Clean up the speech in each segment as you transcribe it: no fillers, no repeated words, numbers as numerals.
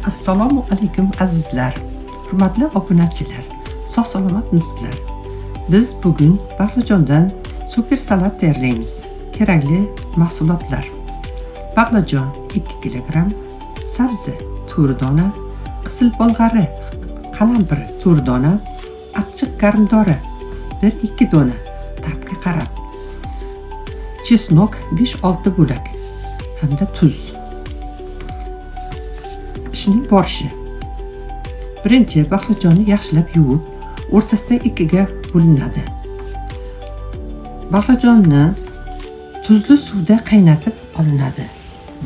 Assalomu alaykum azizlar, hurmatli obunachilar, sog' salomatmisizlar? Biz bugun baqlajondan super salat tayyorlaymiz. Kerakli mahsulotlar: baqlajon 2 kg, sabzi 4 dona, qizil bolg'ari qalampiri 4 dona, achchiq garmdori 1-2 dona, ta'bga qarab, chesnok 5-6 bo'lak hamda tuz. Ishning borishi: birinchi, baqlajonni yaxshilab yuvib, o'rtasidan ikkiga bo'linadi. Baqlajonni tuzli suvda qaynatib olinadi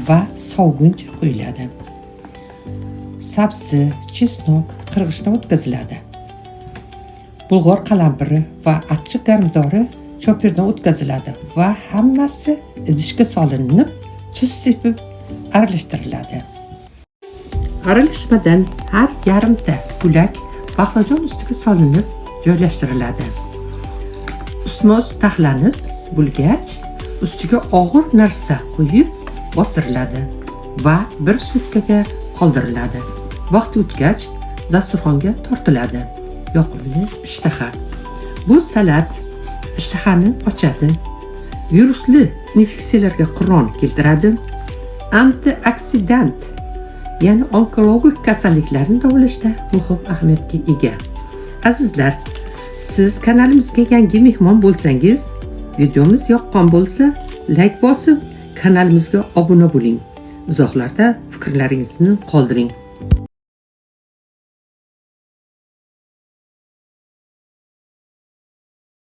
va soviguncha qo'yiladi. Sabzi, chesnok qirg'ichdan o'tkaziladi. Bulg'or qalampiri va achchiq garmdori chopirdan o'tkaziladi va hammasi idishga solinib, tuz sepib aralashtiriladi. Aralashmadan har yarimta bo'lak baqlajon ustiga solinib joylashtiriladi. Ustma ust taxlanib bo'lgach, ustiga og'ir narsa qo'yib bosiriladi va bir sutkaga qoldiriladi. Vaqt o'tgach, dasturxonga tortiladi. Yoqimli ishtaha. Bu salat ishtahani ochadi, virusli infeksiyalarga qiron keltiradi, antioksidant, ya'ni onkologik kasalliklarni davolashda muhim ahamiyatga ega. Azizlar, siz kanalimizga yangi mehmon bo'lsangiz, videomiz yoqqan bo'lsa, layk bosib, kanalimizga obuna bo'ling. Izohlarda fikrlaringizni qoldiring.